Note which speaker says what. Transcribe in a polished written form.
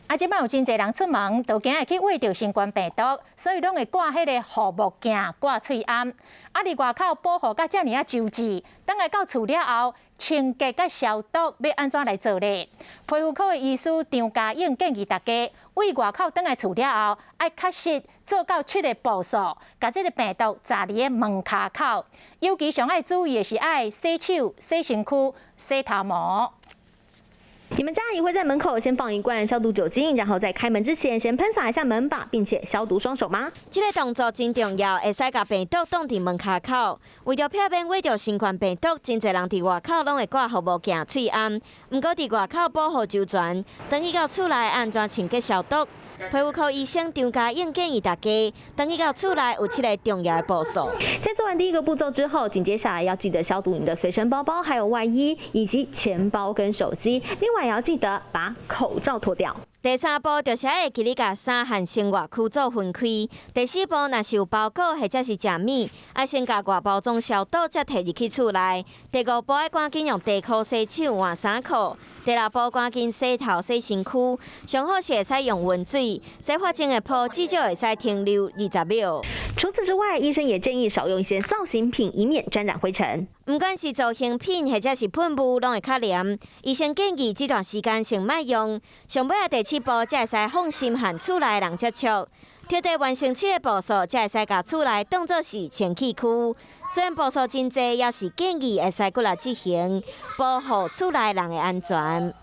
Speaker 1: 啊，這擺有真濟人出門都驚會去秽著新冠病毒，所以攏會掛彼个護目鏡、掛喙罨。啊，佇外口保護甲遮爾仔周至，轉來到厝了後，清潔佮消毒欲按怎來做咧？皮膚科的醫師張家勇建議大家，對外口轉來厝了後，愛確實做到七个步數，共這个病毒閘佇个門跤口。尤其上愛注意的是愛洗手、洗身軀、洗頭毛。
Speaker 2: 你們家裡會在門口先放一罐消毒酒精，然後在開門之前先噴灑一下門把，並且消毒雙手嗎？
Speaker 3: 這个動作真重要，會使共病毒擋佇門跤口。為著避免秽著新冠病毒，真濟人佇外口攏會掛護目鏡、喙罨。毋過佇外口保護周全，轉去到厝內按怎清潔消毒？皮膚科醫生張家勇建議大家，轉去到厝內有七个重要的步數。
Speaker 2: 在做完第一個步驟之後，緊接下來要記得消毒你的隨身包包、還有外衣以及錢包跟手機。另外也要記得把口罩脫掉。
Speaker 3: 第三步就是愛會記得共衫和生活區做分開。第四步，若是有包裹或者是食物，愛先共外包裝消毒，才提入去厝內。第五步，愛趕緊用地箍洗手換衫褲。第六步，趕緊洗頭洗身軀，上好是會使用溫水。洗髮精的泡至少會使停留20秒。
Speaker 2: 除此之外，醫生也建議少用一些造型品，以免沾染灰塵。
Speaker 3: 毋管是造型品或者是噴霧，攏會較黏。醫生建議這段時間先莫用。上尾仔第七步，才會使放心和厝內人接觸。徹底完成七个步數，才會使共厝內當做是清氣區。雖然步數真濟，也是建議會使閣來執行，保護厝內人的安全。